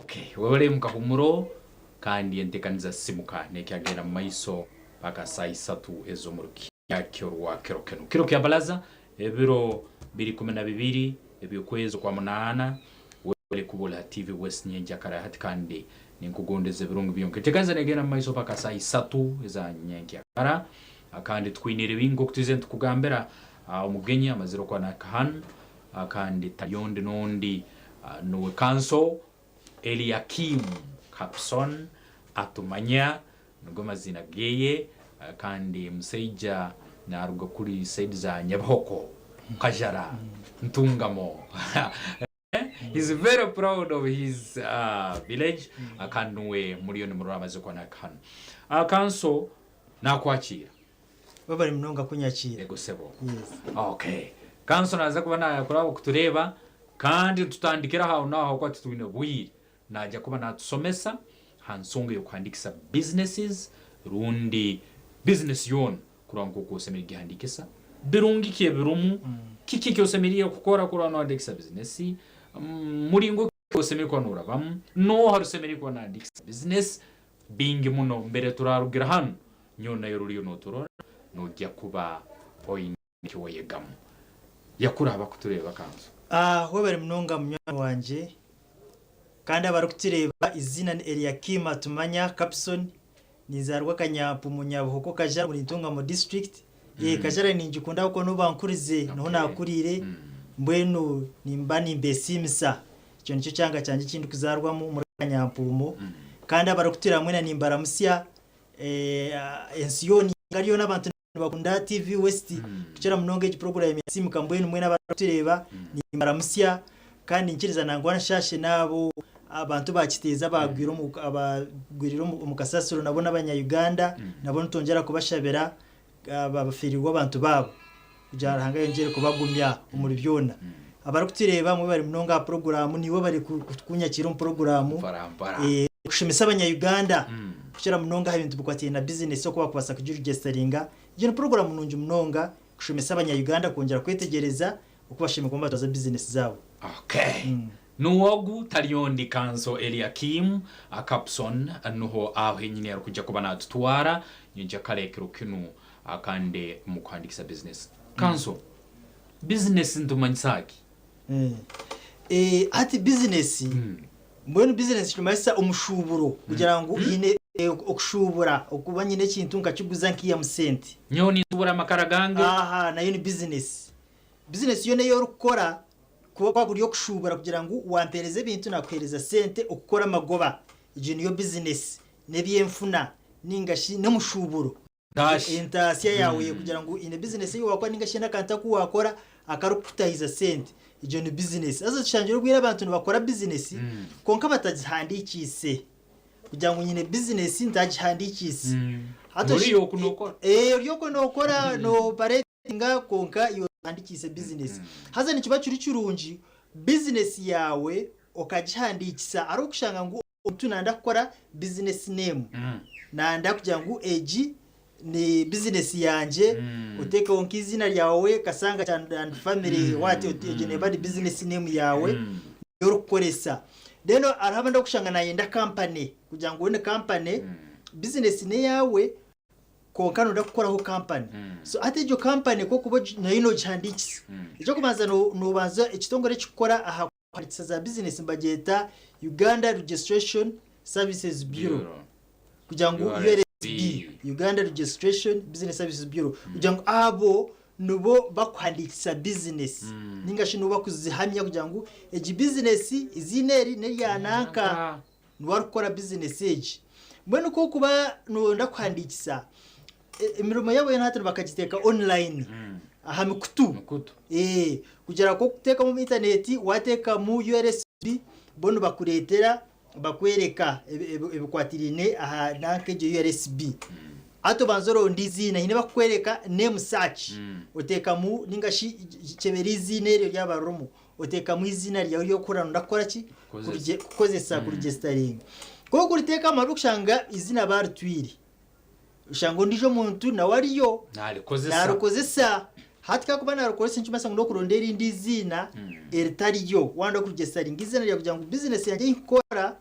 Okay, webale mukahumuro kandi entekaniza Simuka nekyagenda mumaiso paka saa isatu ez'omurukyakyo rwa kiro kinu. Kiro kya Balaza, ebiro biri 12 eby'okwezi kwa munaana, webale kuba oli ha TV West nyenkyakara hati kandi ninkugondeza ebirungi byonka. Entekaniza negenda mumaiso paka saa isatu eza nyenkyakara kandi tukwiniire bingi nkoku twize nitukugambira. Omugenyi amazire okuba nahika hanu kandi tali ondi n'ondi nuwe Kanso Eliakim Kapson Atumanya nigo maziina geye kandi musaija naruga kuri side za Nyabihoko, Kajara, Ntungamo. He's very proud of his village kandi nuwe muriyo nimurora amazire kuba nahika hanu. Kanso nakwakiira. Webare munonga kunyakiira. Yego sebo. Yes. Okay. Kanso naza kuba nayakura okutureeba kandi nitutandikira aho naho ahakuba titwine bwire. Naija kuba natusomesa ha nsonga ey'okuhandikisa businesses rundi business yoona kurora nk'oku osemeriire kugihandikisa, birungi ki ebirumu, kiki eki osemeriire kukora kurora nohandikisa bizinesi, muringo ki osemeriire kuba norabamu, nooha osemeriire kuba nahandikisa bizinesi, bingi muno. Mbere turarugira hanu Nyowe naiwe oruriyo noturora noija kuba oine eki wayegamu. Yakura abakutureeba kanso. Ahh webare munonga munywani wangye kandi abarikutureeba eiziina ni Eliakim Atumanya Kapson ninzaarwa Kanyampumu Nyabuhoko Kajara omuri Ntungamo district eh Kajara ningikunda ahabw'okuba niho bankurize niho nakuriire mbwenu nimba nimbesiimisa ekyo nikyo kyanga kyangye ekindikuzaarwamu omuri Kanyampuumo kandi abarikutureeba mwena nimbaramutsya Ensi yoona eihanga ryona abantu nibakunda TV West kukira munonga egi puroguraamu ya Simuka mbwenu mwena abarikutureeba nimbaramutsya kandi niinyikiriza nangwa nshaashe n'abo abantu ba Kiteezi abagwire omu abagwirire omu kasasiro nabo n'abanya Uganda nabo nitwongyera kubashabira abafiirirwe abantu baabo kugira ngu Ruhanga ayongyere kubagumya omuri byona. Abarikutureeba mwebare munonga aha puroguraamu niiwe obare kunyakiira omu puroguraamu kushomesa abanya Uganda kukira munonga aha bintu bikwataine na bizinesi oku bakubaasa kugiregisitaringa. Egyo ni puroguraamu nungi munonga kushomesa abanya Uganda kwongyera kwetegyereza oku bashemereire kuba nibatwaza bizinesi zaabo. Okay. Nuwogu tari ondi Kanso Eliakim Kapson nuho aho henyini arukujja kuba natutwara nyenkya kare ekiro kinu kandi mukuhandikisa business. Kanso, business nitumanyisa ki? Hati business, mbwenu business nikimanyisa omushuburo kugira ngu haine okushubura okuba nyine ekintu nkakiguza nkihamu sente. Nyowe ninsubura amakara gange. Aha nayo ni business. Bizinesi yoona ei orikukora kuba kuri okushuubura kugira ngu wampeereza ebintu naakuheereza sente okukora amagoba, egyo niyo bizinesi. N'eby'enfuna nainga shi n'omushuuburo. Ntaasya. Entaasya yaawe kugira ngu haine bizinesi ei waakora nainga shi haine akantu aku waakora akarikukutahiza sente, egyo ni bizinesi. Haza tushangire obwire abantu nibakora bizinesi kwonka batagihandiikiise. Kugira ngu nyine bizinesi ntagihandiikiise. Hati Ori oku nookora. Ori okwo nookora noopareetinga. Nga kwonka iwe ohandikiise bizinesi. Haza nikiba kiri kirungi bizinesi yaawe okagihandiikisa ahabw'okushanga ngu omuntu nayenda kukora bizinesi name, nayenda kugira ngu egi ni bizinesi yangye oteekeho nk'eiziina ryawe Kasanga and family what egyo neeba eri bizinesi name yaawe ei orikukoresa. Then hariho abandi orikushanga nayenda kampani kugira ngu ni kampani, bizinesi n'eyaawe kwonka noyenda kukoraho kampani so hati egyo kampani ku orikuba nayo nogihandiikisa eky'okubanza nobanza ekitongore ekirikukora aha kuhandiikisa za bizinesi nibagyeta Uganda Registration Services Bureau kugira ngu URSB Uganda Registration Business Services Bureau kugira ngu abo nibo bakuhandiikisa bizinesi ninga shi nibo bakuzihamya kugira ngu egi bizinesi eiziina eri n'erya nanka. Niwe arikukora bizinesi egi. Mbwenu ku orikuba nooyenda kuhandiikisa, emirimo yaabo yoona hati nibakagiteeka online aha mikutu. Mikutu. Kugira ngu ku orikuteekamu omu intaneti waateekamu URSB bo nibakureetera bakworeka ebikwatiraine aha nanka egyo URSB. Hati obanza oronda eiziina, haine bakukworeka name search, oteekamu ninga shi kyebera eiziina eryo ryaba ririmu. Oteekamu eiziina ryawe ery'okuhurira nooyenda kukora ki? Kukozesa. Kukozesa kurugyesitaringa. Ku orikuriteekamu hariho kushanga eiziina baaritwire. Oshanga ondiijo omuntu nawe ariyo Naarikozesa. naarikozesa. Hati ku arikuba naarikozesa nikimanyisa ngu n'okuronda erindi eiziina eritaryo. Waayenda kurugyesitaringa eiziina ryawe kugira ngu bizinesi yangye ei nkukora.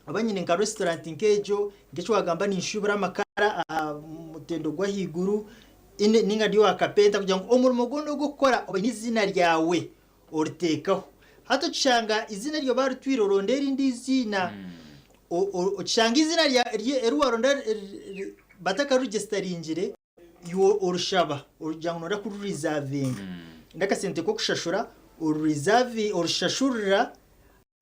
Oba nyine nka restaurant nk'egyo, nk'eki wagamba ninshubura amakara aha mutendo gw'ahaiguru, ninga ndi owa kapenta kugira ngu omurimo gwona ogu orikukora oine eiziina ryawe oriteekaho. Hati okishanga eiziina eryo baritwire oronda erindi eiziina, okishanga eiziina eri waronda batakaririgisitaringire, Iwe orushaba orugira ngu nooyenda kururizavinga n'akasente k'okushashura orushashurira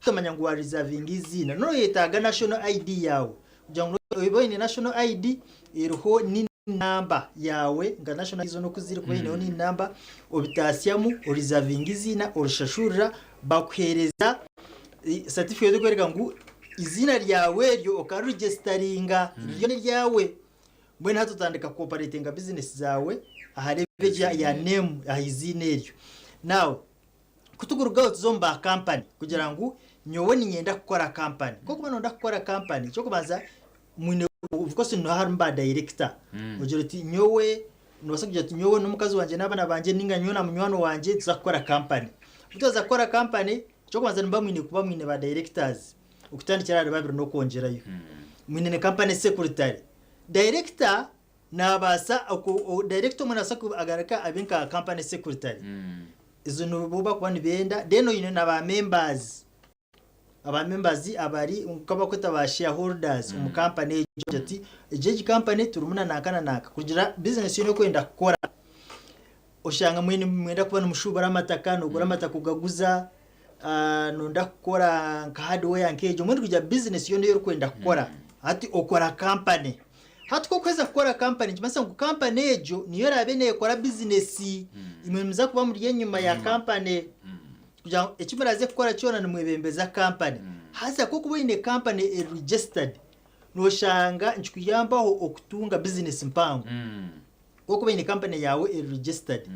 otamanya ngu waarizavinga eiziina. Nooyetaaga national ID yaawe kugira ngu obe oine national ID eriho NIN namba yaawe nka national ID zoona oku ziri kuba oineho NIN namba obitaasyamu orizavinga eiziina orishashurira bakuheereza certificate erikworeka ngu eiziina ryawe eryo okaririgisitaringa riryo n'eryawe. Mbwenu hati otandika ku operatinga bizinesi zaawe aha level egyo ya name aha iziina eryo. Now ku tukurugaho tuza omu ba company kugira ngu nyowe niinyenda kukora company. Ku orikuba nooyenda kukora company eky'okubanza mwine of course niho harimu ba director. Ogira oti nyowe noobaasa kugira oti nyowe n'omukazi wangye n'abaana bangye ninga nyowe na munywani wangye nituza kukora company. Ku twaza kukora company eky'okubanza nimuba mwine kuba mwine ba directors. Okutandikira ahari babiri n'okwongyerayo. Mwine ne company secretary. Director nabaasa oku director omwe nabaasa kugaruka abe nka company secretary. Ezo nibo bakuba nibenda. Then oine na ba members. Aba members abari nkabakweta ba shareholders omu company egyo oti egi egi company turimu na nanka na nanka kugira business yoona orikwenda kukora oshanga mwine nimwenda kuba nimushubura amataka, nogura amataka ogaguza, Noyenda kukora nka hardware nk'egyo mbwenu kugira bizinesi yoona ei orikwenda kukora hati okora kampani. Hati ku orikuheza kukora kampani nikimanyisa ngu kampani egyo niyo eraabe neekora bizinesi, imwe nimuza kuba muri enyima ya kampani kugira ngu eki muraaze kukora kyona nimwebembeza kampani. Haza ku orikuba oine kampani eri registered, nooshanga nikikuyambaho okutunga bizinesi mpango. Ku orikuba oine kampani yaawe eri registered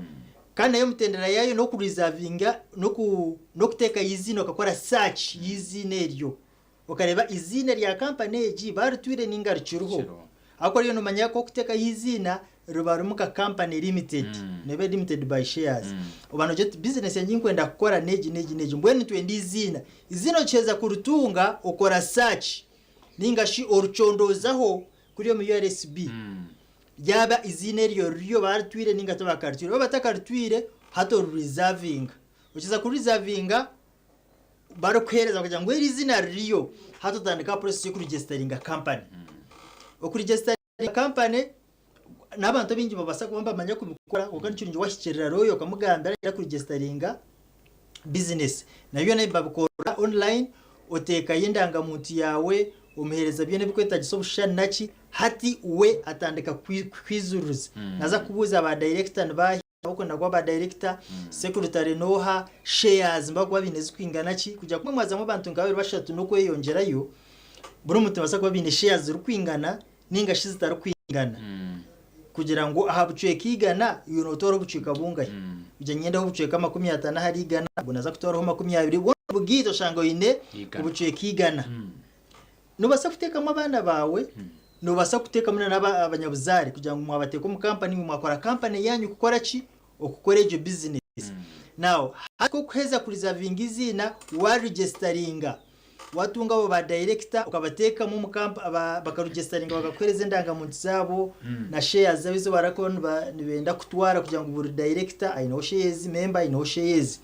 kandi nayo emitendera yaayo n'okureservinga n'okuteekayo eiziina okakora search y'eiziina eryo okareeba eiziina rya kampani egi baaritwire nainga rikiriho ahakuba oriyo noomanya ku orikuteekayo eiziina riba ririmu nka kampani limited neeba eri limited by shares oba noogira oti bizinesi yangye ei ndikwenda kukora n'egi n'egi n'egi mbwenu nitwenda eiziina, eiziina okiheza kuritunga okora search nainga shi oricondoozaho kuri omu URSB. Yaaba eiziina eryo riryo baaritwire nainga tibakaritwire. Baaba batakaritwire, hati orurizavinga. Okiza kururizavinga, barikuheereza bakagira ngu eri eiziina ririyo, hati otandika process y'okurigisitaringa kampani. Okurigisitaringa kampani, n'abantu abaingi nibabaasa kuba nibamanya kubikora kwonka ni kirungi wahikiirira lawyer okamugambira yaija kurigisitaringa bizinesi. Na byona ebi babikora online, oteekayo endangamuntu yaawe, omuheereza byona ebirikwetaagisa obushushani naki, hati we atandika kukwizururiza. Naaza kukubuuza ba dayirekita ni baahi, abarikwenda kuba ba dayirekita, sekuritare n'oha, sheyazi nibakuba baine zirikwingana ki, kugira ku mwazamu abantu nka babiri bashatu n'okweyongyerayo, buri muntu nibabaasa kuba baine sheyazi zirikwingana ninga shi zitarikwingana. Kugira ngu aha bucweka igana, iwe nootwara obucweka bungahi? Kugira nyendeho obucweka 50 ahari igana, ogwo naaza kutwaraho 20, bwona obugaita oshanga oine obucweka igana. Noobaasa kuteekamu abaana baawe, noobaasa kuteekamu n'abanyabuzaare kugira ngu mwabateeka omu kampani imwe mwakora kampani yaanyu kukora ki? Okukora egyo bizinesi. Now hati ku orikuheza kurizavinga eiziina, waarigisitaringa, watunga abo ba dayirekita okabateekamu omu kampa bakarugisitaringa bakakuheereza endangamuntu zaabo na sheyazi zaabo ezi barikuba nibenda kutwara kugira ngu buri dayirekita aineho sheya ezi, memba aineho sheya ezi.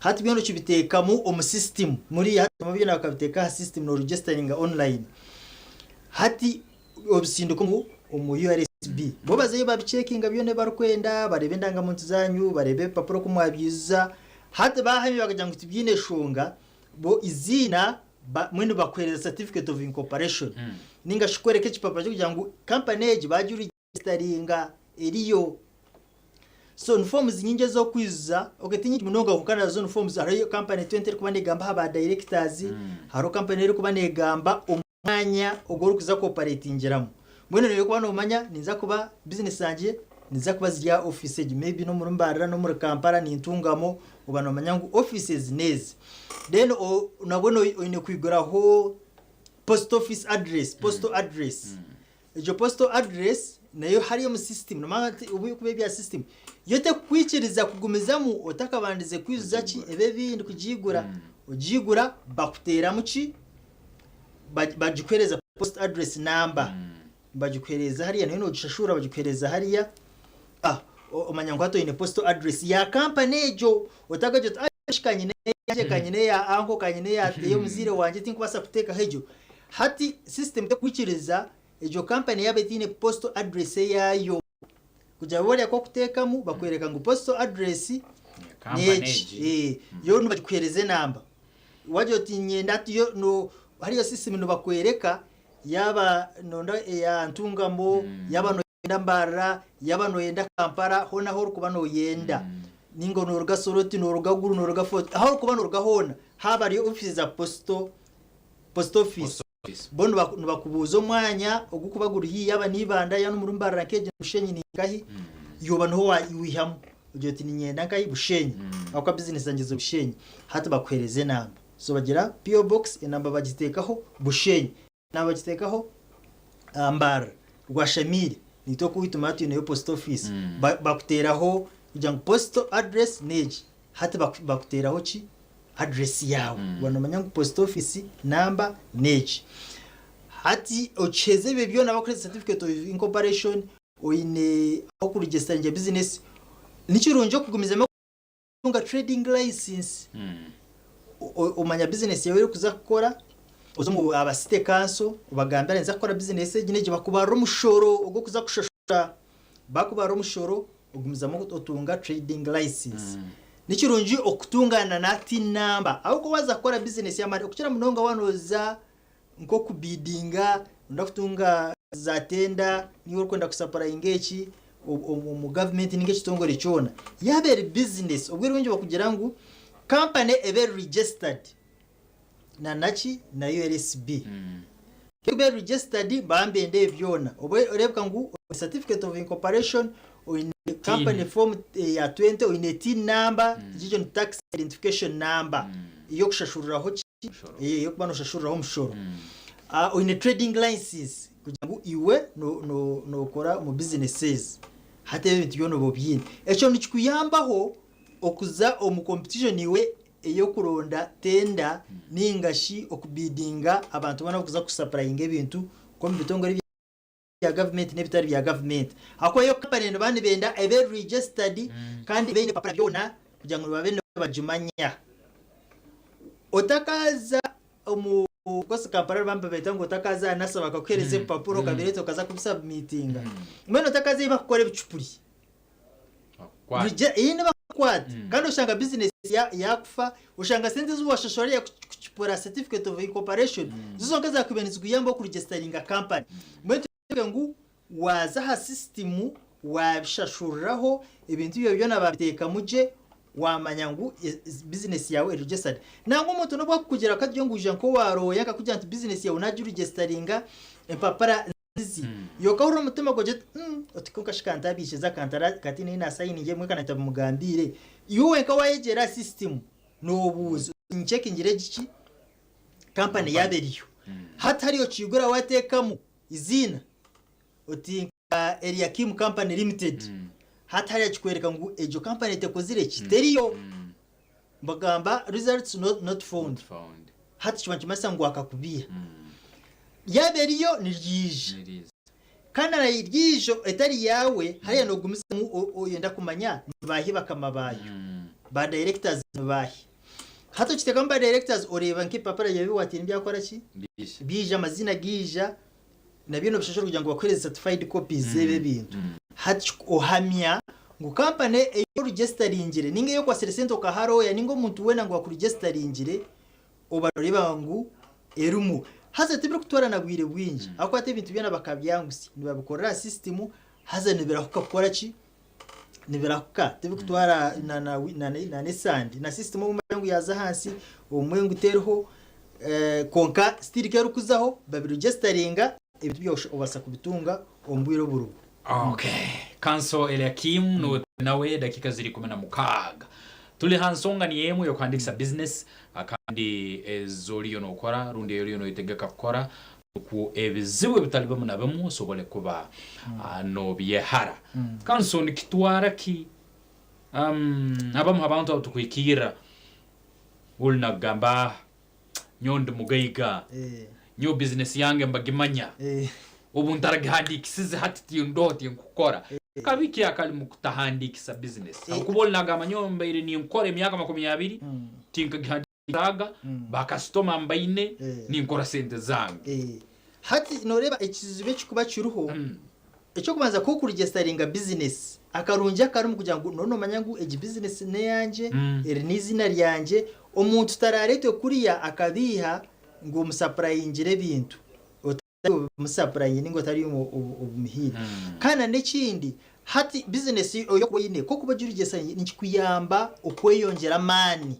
Hati byona okibiteekamu omu system muri hati byona bakabiteeka aha system noregisitaringa online hati obisindika omu omu URSB bo bazayo babicekinga byona ebi barikwenda bareeba endangamuntu zanyu bareeba ebipapura oku mwabyijuza hati bahamya bakagira ngu tibyine nshonga bo eiziina mbwenu bakuheereza certificate of incorporation ninga shi kworeka ekipapura ky'okugira ngu kampani egi bagiregisitaringa eriyo. So ni forms nyingi ez'okwijuza, okay ti nyingi munonga kwonka nazo ni forms, hariho company 20 erikuba negamba aha ba directors, hariho company erikuba negamba omwanya ogu orikuza ku operatingiramu. Mbwenu noine kuba nomanya ninza kuba business zangye niziza kuba ziri aha office egi maybe n'omuri Mbarara n'omuri Kampala nintungamo oba nomanya ngu offices n'ezi. Then nabwo oine kwiguraho post office address, postal address. Egyo postal address nayo hariya omu system nomanya nti obu kuba ebya system yo tekukwikiriza kugumizamu otakabandize kwijuza ki ebi ebindi kugiigura ogiigura bakuteeramu ki? Bagikuhereza post address number bagikuhereza hariya nayo nogishashura bagikuhereza hariya ah omanya ngu hati oyine postal address ya company egyo otakagira oti ah shi kanyine eyangye kanyine eya uncle kanyine eya ey'omuzaire wangye tinkubaasa kuteekaho egyo hati system tekukwikiriza egyo company yaaba etaine postal address eyaayo kugira ngu oreka okuteekamu bakwereka ngu postal address n'egi eh, yo nibagikuhereza enamba wagira oti nyenda ati yo no hariyo system nibakwereka yaaba nonda eya Ntungamo yaaba noyenda Mbarara yaaba noyenda Kampala hoona ahu orikuba noyenda ninga noruga Soroti noruga Gulu noruga Fort ahu orikuba noruga hoona haaba hariyo office za postal post office Bo nibakubuuza omwanya ogurikuba guri haihi yaaba ni Ibanda yaaba n'omuri Mbarara nk'egyo Bushenyi ni nkahi, yoba niho waihamu ogira oti niinyenda nkahi Bushenyi ahabw'okuba bizinesi zangye ziri Bushenyi. Hati bakuheereza enamba. So bagira PO Box enamba bagiteekaho Bushenyi, enamba bagiteekaho Mbarara, Rwashamiire naitwe oku tumara twineyo post office. Bakuteeraho kugira ngu postal address n'egi. Hati bakuteeraho ki? Address yaawe. Waaba noomanya ngu post office number n'egi. Hati okiheza ebyo byona bakuheereza certificate of incorporation, oine ah'okuregisteringa business, ni kirungi okugumizamu kutunga trading license. Omanya business yaawe ei orikuza kukora, oze omu aba city council obagambire ninza kukora business egi n'egi, bakubarire omushoro ogw'okuza kushashura. Bakubarira omushoro, ogumizamu otunga trading license. Nikirungi okutunga na na tin number ahabw'okuba waaza kukora business y'amaani okukira munonga waaba nooza nk'okubidinga nooyenda kutunga za tenda niiwe orikwenda kusapurayinga eki omu gavumenti ninga ekitongore kyona, yaaba eri business obwire obwingi bakugira ngu kampani ebe eri registered na naki na ULSB. Ebe registered nibaba nibenda ebyo byona. Obe oreebeka ngu oine certificate of incorporation, oine company form ya 20, oine TIN number, egyo ni tax identification number ey'okushashuriraho ki? Ey'okuba nooshashuriraho omushoro. Oine trading license kugira ngu iwe nookora omu businesses. Hati ebyo ebintu byona oba obiine. Ekyo nikikuyambaho okuza omu competition iwe ey'okuronda tenda ninga shi okubidinga abantu boona abarikuza kusapurayinga ebintu nk'omu bitongore bya gavumenti n'ebitari bya gavumenti ahakuba yo kampani nibaba nibenda ebe registered kandi ebe eine ebipapura byona kugira ngu babe nibagimanya. Otakaaza omu course Kampala nibaba nibabeeta ngu otakaaza aha NASA bakakuheereza ebipapura okabireeta okaza kubisubmitinga mbwenu otakaza ei barikukora ebicupuri. Bakukwata. Ei nibakukwata kandi oshanga bizinesi yakufa, oshanga sente ezi washashura hariya kukipura certificate of incorporation zo zonka zakubaire nizikuyamba okuregisitaringa kampani. Mbwenu tureebe ngu waaza aha sisitimu waabishashuriraho ebintu byawe byona baabiteekamu gye waamanya ngu bizinesi yaawe eri registered. Nangwa omuntu n'obu akukugira akagye ngu ija nk'owa looya akakugira nti bizinesi yaawe naagiregisitaringa empapura Nzi. Yoka ohurira omutima gwe ogira oti, mm, oti kwonka shi kantabiishize akantara kataine ahi naasayininga ebimwe ka ntabimugambiire. Iwe wenka waayegyera aha system noobuuza oti nkyekingire egi ki kampani yaaba eriyo. Hati hariya okiigura waateekamu eiziina oti nka Eliakim Company Limited, hati hariya kikworeka ngu egyo kampani tekozire ki? Teriyo. Nibagamba results not found. Hati kiba nikimanyisa ngu akakubiiha. Yaaba eriyo niryaija. Kandi na eryijo etari yaawe hariya noogumizamu oyenda kumanya nibaahi bakama baayo. Ba directors nibaahi. Hati okiteekamu ba directors oreeba nk'ebipapura byawe ebi waataire nibyakora ki? Byaija amaziina gaija nabyo noobishashura kugira ngu bakuheereze certified copies z'ebi ebintu. Hati ohamya ngu kampani ei oregisitaringire ninga ei okwatsire sente okaha looya ninga omuntu weena ngu akuregisitaringire obareeba ngu erimu. Haza tibirikutwara na bwire bwingi ahabw'okuba hati ebintu byona bakabyangusya nibabikorera aha sisitimu haza nibirahuka kukora ki? Nibirahuka tibikutwara na n'esande na sisitimu obumwe omanye ngu yaaza ahansi obumwe ngu teriho kwonka still ku erikuzaho babiregisitaringa ebintu byawe obaasa kubitunga omu bwire oburiho. Okay. Kanso Eliakim nuwe turi nawe dakiika ziri 16. Tuli ha nsonga niyo emwe ey'okuhandikisa bizinesi kandi ezi oriyo nookora rundi ei oriyo nooyetegeka kukora nukwo ebizibu ebitali bimu na bimu osobole kuba noobyehara. Kanso nikitwara ki abamu ha bantu abu tukuhikirra oli nakugamba, Nyowe ndi mugaiga. Nyowe bizinesi yange mbagimanya. Obu ntaragihandiikisize hati tindoho tinkukora. Kabi ki akali mu kutahandiikisa bizinesi? Habwokuba oli nagamba nyowe mbaire ninkora emyaka 20 tinkagihandiikisaaga, bakasitoma mbaine, ninkora sente zange. Hati noreeba ekizibu ekikuba kiriho, eky'okubanza ku okuregisitaringa bizinesi, akarungi akarimu kugira ngu nooba noomanya ngu egi bizinesi n'eyangye, eri n'eiziina ryangye, omuntu taraareetwe kuriya akabeiha ngu omusapurayingire ebintu otari obimusapurayingire ninga otari obimuhaire. Kandi na n'ekindi hati bizinesi ei okuba oine ku okuba ogiregisitaringire nikikuyamba okweyongyera amaani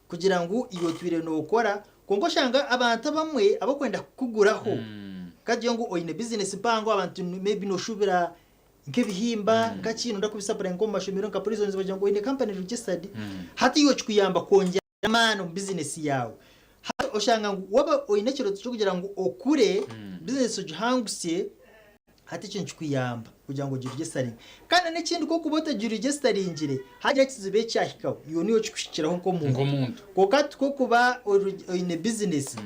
kugira ngu iwe otwire nookora kwonka oshanga abantu abamwe abarikwenda kukuguraho kagire ngu oine bizinesi mpango abantu maybe nooshuubura nk'ebihimba nka ki noyenda kubisapurayinga nk'omu mashomero nka prisons bagira ngu oine kampani registered hati iwe kikuyamba kwongyera amaani omu bizinesi yaawe. Hati oshanga ngu waaba oine ekirooto ky'okugira ngu okure, bizinesi ogihangusye, hati ekyo nikikuyamba kugira ngu ogiregisitaringe. Kandi n'ekindi ku orikuba otagiregisitaringire, haagira ekizibu ekyahikaho, iwe niiwe kikuhikiraho nk'omuntu. Nk'omuntu. Kwonka hati ku orikuba oine bizinesi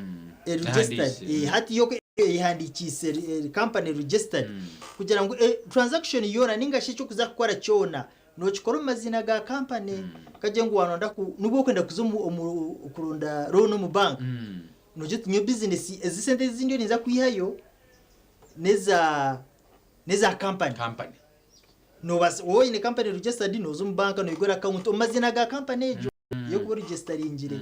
eregisitadi, Ehandiikise. hati yo ehandiikiise eri kampani regisitadi, kugira ngu transaction yoona ninga shi eki orikuza kukora kyona, Nookikora omu maziina ga kampani. Kagire ngu waronda ku n'obu orikwenda kuza omu omu kuronda looni omu banka, noogira oti nyowe bizinesi ezi sente ezi ndiyo ninza kwihayo n'eza n'eza kampani. Kampani. Noobaasa waaba oine kampani registered nooza omu banka noigura akawunti omu maziina ga kampani egyo ei orikuba oregisitaringire.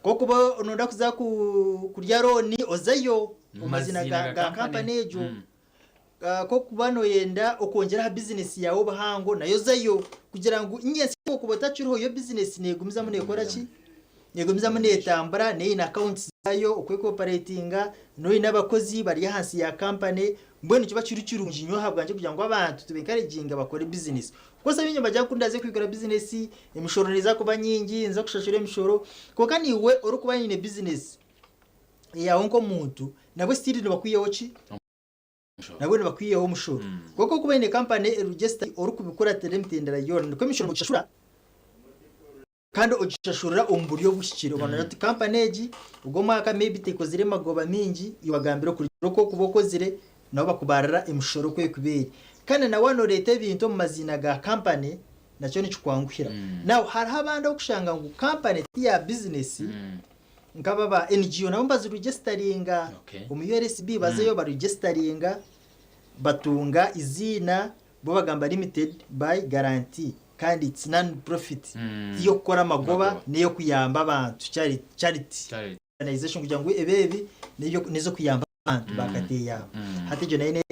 Ku orikuba nooyenda kuza ku kurya looni ozayo omu maziina ga ga kampani egyo. Ku orikuba nooyenda okwongyera aha bizinesi yaawe obuhango, nayo ozeyo kugira ngu nyentsya ku orikuba otakiriho yo bizinesi neegumizamu neekora ki? Neegumizamu neetambura, neine akawunti zaayo oku erikuopareetinga, noine abakozi bari ahansi ya kampani, mbwenu nikiba kiri kirungi nyowe ahabwangye kugira ngu abantu tubenkareginge bakore bizinesi. Of course abaingi nibagira ngu ku ndaaze kwigura bizinesi, emishoro neeza kuba nyingi, ninza kushashura emishoro, kwonka naiwe orikuba oine bizinesi eyaawe nk'omuntu, nabwo still nibakwihaho ki? Nabwo nibakwihaho omushoro. Kwonka okuba oine kampani eregisitadi orikubikuratira emitendera yoona, nikwo emishoro ogishashura kandi ogishashurira omu buryo obuhikire. Oba noogira oti kampani egi ogu omwaka maybe tekozire magoba maingi, iwe wagambire okurugiirira oku orikuba okozire, nabo bakubarira emishoro oku erikuba eri. Kandi na waaba nooreeta ebintu omu maziina ga kampani, nakyo nikikwanguhira. Now hariho abandi abu orikushanga ngu kampani ti ya bizinesi, Nk'aba aba NGO nabo nibaziregisitaringa omu URSB bazeyo baregisitaringa batunga eiziina bo bagamba limited by guarantee kandi it's non profit tiy'okukora amagoba n'ey'okuyamba abantu charity organization kugira ngu ebi ebi n'ez'okuyamba abantu bakateyamba. Hati egyo nayo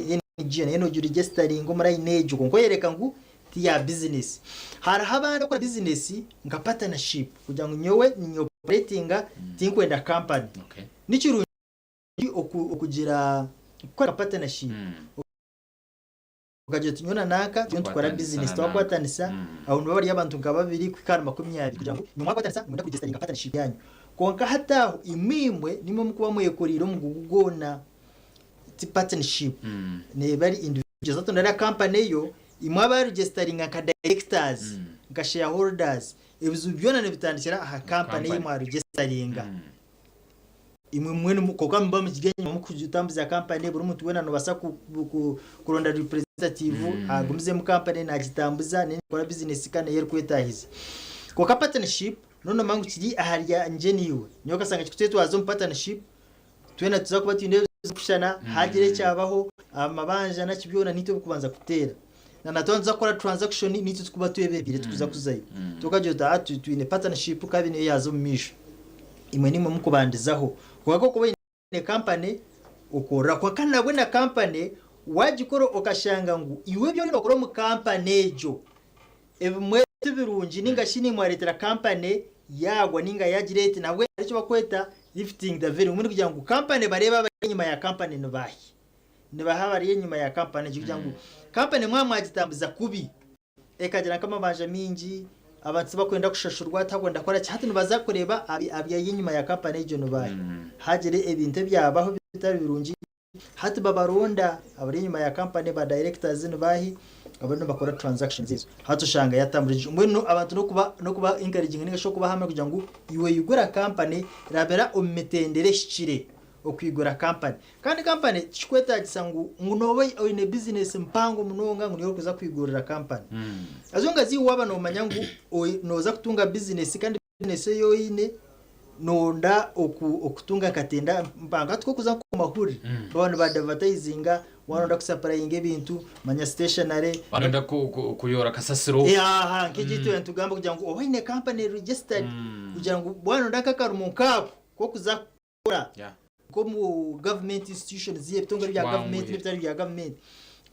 NGO nayo nogiregisitaringa omu line egyo kwonka oyereka ngu ti ya bizinesi. Hariho abandi abakukora bizinesi nka partnership kugira ngu nyowe ninye operatinga tinkwenda company. Ni kirungi okugira kukora partnership okagira oti nyowe na nanka turiyo nitukora bizinesi twakwatanisa aho nibo bari abantu nka babiri kuhika ahari 20 kugira ngu imwe mwakwatanisa nimwenda kuregisitaringa partnership yanyu. Kwonka hati aho imwe imwe nimwe mukuba mwekoriire omugugu gwona ti partnership neeba eri individuals. Hati noreeba company eyo Imwe abaregisitaringa nka directors, nka shareholders, ebizibu byona nibitandikira aha company ei mwaregisitaringa. Imwe mwenu kwonka muba mukiri enyima mukutambuza company, buri muntu weena nobaasa kuronda representative agumizemu company nagitambuza nekora business kandi nayo erikwetahiza. Kwonka partnership noba nomanya ngu kiri ahari ingye naiwe. Nyowe okashanga kikutwetwaza omu partnership, Twena nituza kuba twine ebirikushushana, haagira ekyabaho, amabanja naki byona niitwe ebirikubanza kuteera. Na na twaba nituza kukora transaction niitwe turikuba twebembeire turikuza kuzayo. Tokagira oti aha twine partnership kabi niyo yaaza omu maisho. Imwe niimwe murikubandizaho. Kwonka ku orikuba oine company okorora. Kwonka nabwe na company waagikora okashanga ngu iwe ebi oriyo nookora omu company egyo Ebimwe ti birungi ninga shi nimwe areetera kampani yaagwa ninga yaagira eti nabwe hariho eki barikweta lifting the veil mbwenu kugira ngu kampani bareebe abari enyima ya kampani ni baahi. Nibaha abari enyima ya kampani egyo kugira ngu kampani mwaba mwagitambuza kubi ekagira nk'amabanja maingi, abantu tibakwenda kushashurwa, tihakwenda kukora ki, hati nibaza kureeba abari enyima ya kampani egyo ni baahi. Haagira ebintu ebyabaho bitari birungi. Hati babaronda abari enyima ya company ba directors nibahi abariyo nibakora transactions ezo hati oshanga yatambura gye mbwenu abantu nokuba nokuba encouraging ninga shi okubaha amaani kugira ngu iwe yigura company rabira omu mitendera ehikire. Okwigura kampani. Kandi kampani tikikwetaagisa ngu ngu nooba oine bizinesi mpango munonga ngu niyo orikuza kwigurira kampani. Haza ongazi iwe waaba noomanya ngu oi- nooza kutunga bizinesi kandi bizinesi ei oine noonda oku- okutunga nka tenda mpango. Hati ku orikuza nk'omu mahurire, baaba nibadivatayizinga, waaba noonda kusapurayinga ebintu, manya siteeshenare, Waaba noyenda ku- ku- kuyoora kasasiro. Aha, nk'egi ei twena nitugamba kugira ngu obe oine kampani registered, kugira ngu waaba noonda nk'akarimo nk'ako k'okuza kukora Yeah. nk'omu government institutions ebitongore bya Kikwanguhire. government n'ebitari bya government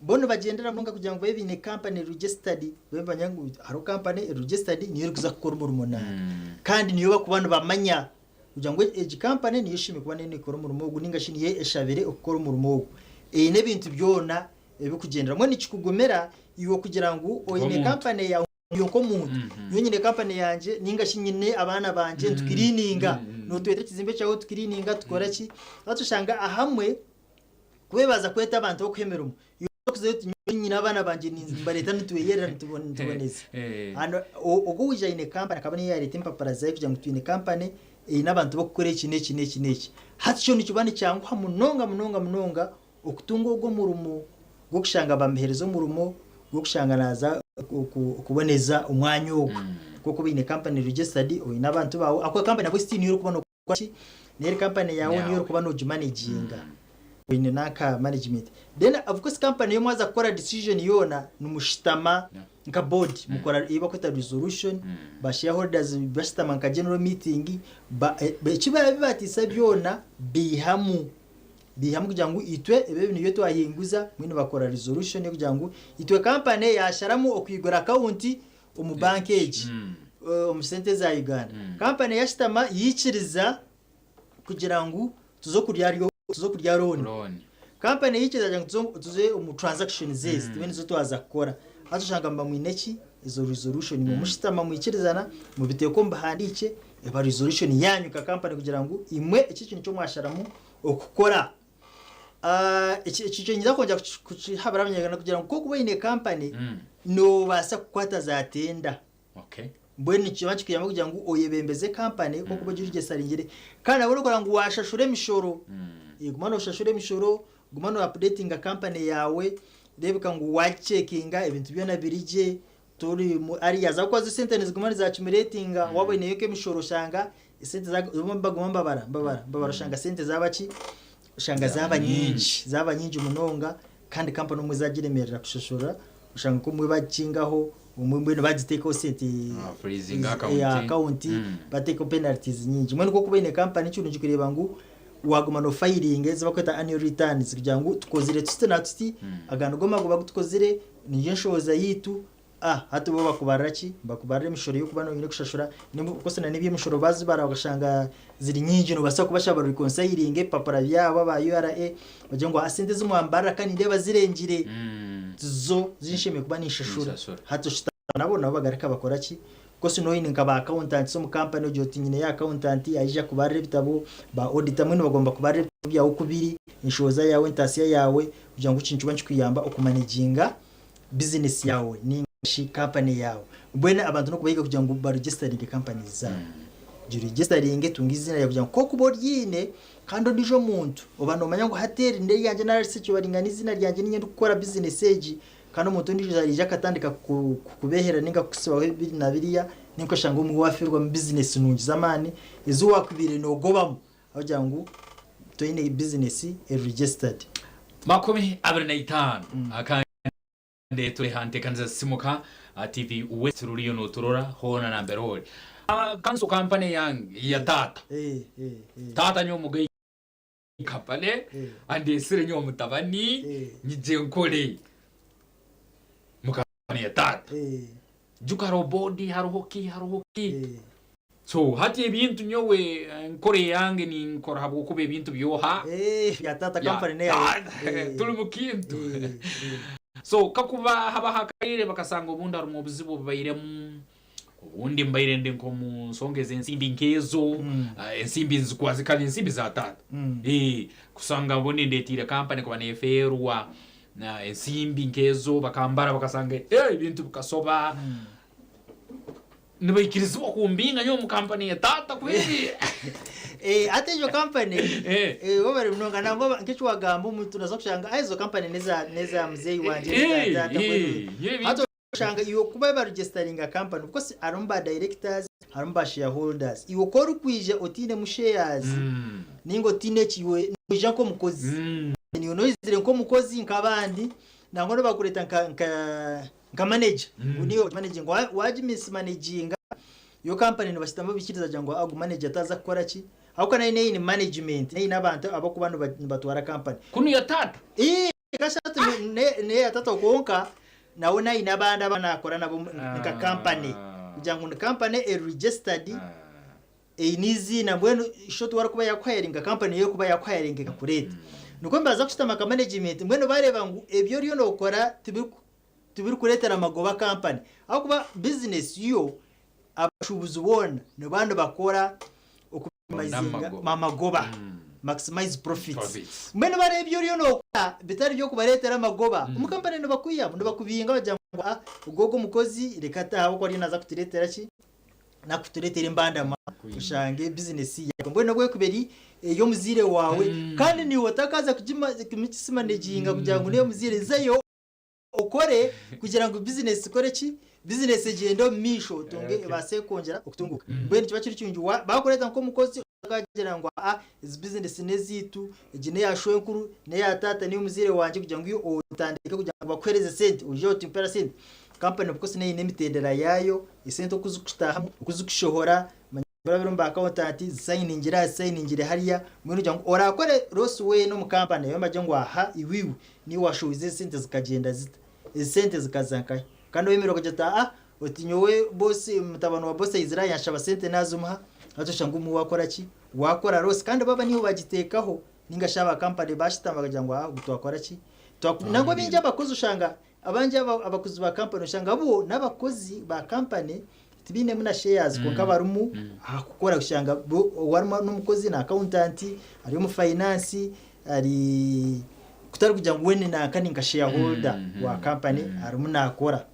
bo nibagyendera munonga kugira ngu babe baine company registered babe nibamanya ngu hariho company registered niyo erikuza kukora omurimo nangwa kandi niyo bakuba nibamanya kugira ngu egi company niyo eshemeriire kuba niyo nekora omurimo ogu ninga shi niyo eshabire okukora omurimo ogu eine ebintu byona ebikugyendera mbwenu nikikugumira iwe kugira ngu oine Nk'omuntu. company yawe Nyowe nk'omuntu, nyowe nyine kampani yangye ninga shi nyine abaana bangye nitukiriininga. Nootweta ekizimbe kyawe tukiriininga tukora ki? Hati oshanga ahamwe ku baaza kweta abantu b'okuha emirimo, iwe orikuzayo oti nyowe nyine abaana bangye nimbareeta nitweyerera nituboneza. Ogwo owaija aine kampani akaba niyo yaareeta empapura zaayo kugira ngu twine kampani eine abantu b'okukora eki n'eki n'eki n'eki. Hati kyo nikiba nikyanguha munonga munonga munonga Okutunga ogwo omurimo gw'okushanga bamuheereza omurimo gw'okushanga naaza kuboneza omwanya ogwo. Nk'oku oine kampani registered, oine abantu baawe, ahakuba kampani nabwo still niyo orikuba nookora ki, n'eri kampani yaawe niyo orikuba noogimaneginga. Oine nanka management. Then of course kampani yo mwaza kukora decision yoona, nimushutama nka board, mukora ei barikweta resolution, ba shareholders bashutama nka general meeting, eki baabibaatiisa byona baihamu. Baihamu kugira ngu itwe ebi ebi nibyo twahinguza, mbwenu bakora resolution y'okugira ngu itwe kampani yasharamu okwigura akawunti omu banka egi omu sente za Uganda. Kampani yashutama yaikiriza kugira ngu tuze okurya tuze okurya looni. Loan. Kampani yaikiriza kugira ngu tuze tuze omu transactions ezi tube nizo twaza kukora. Haza oshanga muba mwine ki? Ezo resolution. Imwe mushutama mwikirizana mubiteeka omu bihandiikye eba resolution yanyu nka kampani kugira ngu imwe eki ekintu nikyo mwasharamu okukora. Eki eki niinyija kwongyera kukihabura abanyarwanda kugira ngu ku orikuba oine kampani, noobaasa kukwata za tenda. Okay. Mbwenu nikiba nikikuyamba kugira ngu oyebembeze kampani ku orikuba ogiregisitaringire. Kandi nabwo orikureeba ngu waashashura emishoro, guma nooshashura emishoro, guma nooapudeetinga kampani yaawe, reebeka ngu waagiceekinga ebintu byona biri gye, Tori mu arrears ahabw'okuba zo esente niziguma nizaccumulatinga waaba oineyo nk'emishoro oshanga esente za nibaguma nibabara nibabara nibabara oshanga esente zaaba ki oshanga zaaba nyingi zaaba nyingi munonga kandi kampani obumwe zagiremerera kushashura oshanga nk'obumwe bagikingaho obumwe mbwenu bagiteekaho sente Ah, freezing account. account bateekaho penalties nyingi mbwenu ku orikuba oine kampani nikirungi kureeba ngu waguma nofayiringa ezi barikweta annual returns kugira ngu tukozire tuti na tuti aga nigo magoba agu tukozire Niyo enshohoza yaitu. A Hati bo bakubarira ki? Nibakubarira emishoro ey'okuba noine kushashura. Of na n'eby'emishoro baazibara bakashanga ziri nyingi noobaasa kubashaba barekonsayiringe ebipapura byabo aba URA bagire ngu sente ezi mwambarira ka nindeeba zirengire tizo zi nshemereire kuba ninshashura. Hati oshutama nabo nabo bagaruka bakora ki? Of course nooba oine nka ba accountants omu kampani ogira oti nyineyo accountant aija kubarira ebitabo, ba auditor mbwenu bagomba kubarira ebitabo byawe oku biri, enshohoza yaawe, entaasya yaawe kugira ngu ekintu kiba nikikuyamba okumaneginga bizinesi yaawe ninga shi kampani yaawe. Mbwenu abantu n'okubahiga kugira ngu baregisitaringe kampanizi zaabo. Giregisitaringe otunge eiziina ryawe kugira ngu ku orikuba oryiine kandi ondiijo omuntu oba noomanya ngu hati eri n'eryangye nari shi baringana eiziina ryangye niinye ndikukora bizinesi egi kandi omuntu ondiijo araija akatandika kukubeeherera ninga kukutsibaho ebi na biriya ninga okashanga obumwe waafeerwamu bizinesi nungi z'amaani ezi waakubaire noogobamu ahabw'okugira ngu toine bizinesi eri registered. 25 akandi turi ha nteekaniza Sisimuka TV West ruriyo noturora hoona nambere ori. Kanso kampani eyange ya taata. Taata nyowe mugaiga kampani andeesire nyowe mutabani nyije nkore mu kampani ya taata. Juka hariho boodi hariho ki hariho ki. So hati ebintu nyowe nkora eyange ninkora habwokuba ebintu byoha Eh, ya tata Ya company neyawe. tata, Eh, turi mu kintu eh, eh. So kakuba habaho akaire bakasanga obundi harimu obuzibu obubairemu obundi mbaire ndi nk'omu nsonga ez'ensimbi nk'ezo ah, ensimbi nzikwaze kare ensimbi za taata Eh, kusanga obundi ndetiire kampani kuba nefeerwa na ensimbi nk'ezo bakambara bakasanga eh, ebintu bikasoba. Nibaikirizibwa kumbinga nyowe omu kampani ya taata kweri. Eh, hati egyo kampani Eh. eh, webare munonga nangwa nk'eki wagamba omuntu noza kushanga ah, ezo kampani neza neza muzeeyi wangye Eh, neza taata eh, mbwenu eh, hati oshanga iwe kuba baregisitaringa kampani of course harimu ba directors harimu ba shareholders iwe ku orikwija otiinemu shares ninga otiine eki iwe noija nk'omukozi niiwe noizire nk'omukozi nk'abandi nangwa nobakureeta nka nka nka manager ngu niiwe managing wagi mismanaginga yo kampani nibashutama baikiriza bagira ngu ogu manager taaza kukora ki ahabw'okuba nayo eine management eine abantu abakuba nibatwara kampani. Kunu ya taata. Ii kashatu neya taata kwonka nawe naine abandi abu nakora nabo nka kampani kugira ngu ni kampani eri registered eine eiziina mbwenu short warikuba yakuhayaringa kampani niyo erikuba yakuhayaringa ekakureeta nikwo nibaza kushutama nka management mbwenu bareeba ngu ebi oriyo nokora tibirikureetera amagoba kampani ahabw'okuba bizinesi yo abashuubuzi boona nibaba nibakora okumakisimaizinga amagoba, maximize profits. Mbwenu bareeba ebi oriyo nookora bitari by'okubareetera amagoba, omu kampani nibakwihamu, nibakubinga bagira ngu ah ogwo ogwo omukozi reka ate ahabw'okuba ariyo naaza kutureetera ki? Nakutureetera embandama oshange bizinesi yaagwa. Mbwenu n'obu erikuba eri ey'omuzaire waawe kandi naiwe otakaaza kugimisimaneginga kugira ngu n'ey'omuzaire, zayo okore kugira ngu bizinesi ekore ki? Bizinesi egyende omu maisho otunge ebaase kwongyera okutunguuka. Mbwenu nikiba kiri kirungi baakureeta nk'omukozi okagira ngu aa ezi bizinesi n'ezaitu, egi n'eya shwenkuru, n'eya taata, n'ey'omuzaire wangye kugira ngu iwe otandike kugira ngu bakuheereze sente oije oti mpeera sente. Kampani of course neyo eine emitendera yaayo, esente oku zirikutaahamu, oku zirikushohora, Kurabira omu ba accountant, zisayiningire aha zisayiningire hariya, mbwenu kugira ngu orakore loss weena omu company eyo bagire ngu aha iwe iwe niiwe washowize ezi sente zikagyenda zita, ezi sente zikaza nkahi? Kandi oyemerera okagira oti aa oti nyowe boss mutabani wa boss aizire aha yanshaba sente nazimuha, hati oshusha ngu wakora ki? Wakora loss kandi baba niiwe bagiteekaho ninga shi aba company bashutama bakagira ngu aha ogu twakora ki? Nangwa baingi abakozi oshanga abangi abakozi ba company oshanga bo n'abakozi ba company Tibainemu na shares kwonka barimu aha kukora kushanga bo owarimu n'omukozi na accountant ari omu finance ari kutari kugira ngu we ni nanka ni nka shareholder wa company arimu nakora